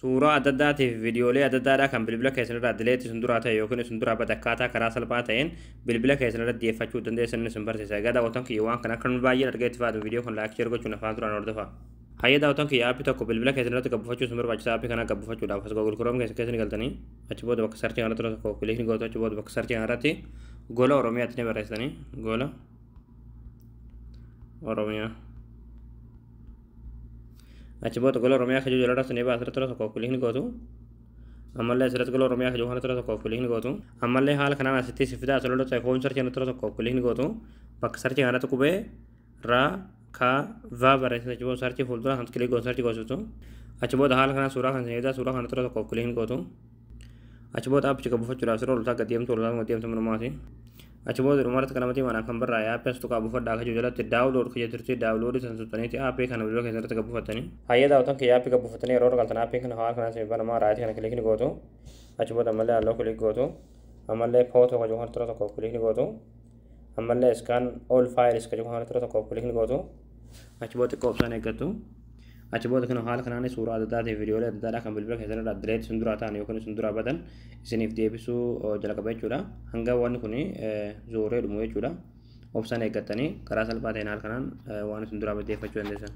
Suuraa adda addaatii fi viidiyoolee adda addaadhaa kan bilbila keessan irraa delete isin duraa ta'e yookiin isin duraa bade akkaataa karaa salphaa ta'een bilbila keessan irratti deeffachuu dandeessan isin barsiisa. Egaa daawwattoon kiyya, waan kana akka nu baay'een argee itti fayyadamu, viidiyoo kun like, share gochuun afaan duraan hordofa. Hayya daawwattoon kiyya, aappii tokko bilbila keessan irratti gabbuufachuu isin barbaachisa. Aappii kana gabbuufachuudhaaf as Google Chrome keessa keessa ni galtanii, achi booda bakka search kanarratti tokko click ni gootu. Achi booda bakka search kanarratti Gola Oromiyaatti ni barreessitanii, Gola Oromiyaa. Achi booda Gola Oromiyaa kajuu jalarratti ni baasa, asirratti tokko click ni gootu. Ammallee asirratti Gola Oromiyaa kajuu kanatti tokko click ni gootu. Ammallee haala kanaan asitti si fidaa, asirratti home search kanatti tokko click ni gootu. Bakka search kanarratti qubee raa ka va barreessite, achi booda search fuuldura kan click gootu, search goositu. Achi booda haala kanaan suuraa kan isin suuraa kanatti tokko click ni gootu. Achi booda aappicha gabbuufachuudhaaf sirra oltaa gad deemtu, oltaa gad deemtu manumaati. Achi booda dhumarratti qalamatti manaa kan barraa'e aappii as tuqaa buufadhaa akka jiru jalatti download kan jirti, download san tuqxaniiti aappii kana bilbila keessatti gabbuufattanii. Hayyee daawwattoon kiyya, aappii gabbuufattanii yeroo galtan aappiin kana haala kanaan isin banamaa, right kana click ni gootu. Achi booda ammallee allow click gootu. Ammallee photo kan jiru kanatti tokko click ni gootu. Ammallee scan all files kan jiru kanatti tokko click ni gootu. Achi booda xiqqoo obsaan eeggattu. Achi booda kana haala kanaan suuraa adda addaatii fi viidiyoolee adda addaadhaa kan bilbila keessan irraa delete isin duraa ta'an yookiin isin duraa badan isiniif deebisuu jalqaba jechuudha. Hanga wanni kun zooree dhumu jechuudha. Obsaan eeggattanii karaa salphaa ta'een haala kanaan waan isin duraa deeffachuu dandeessan.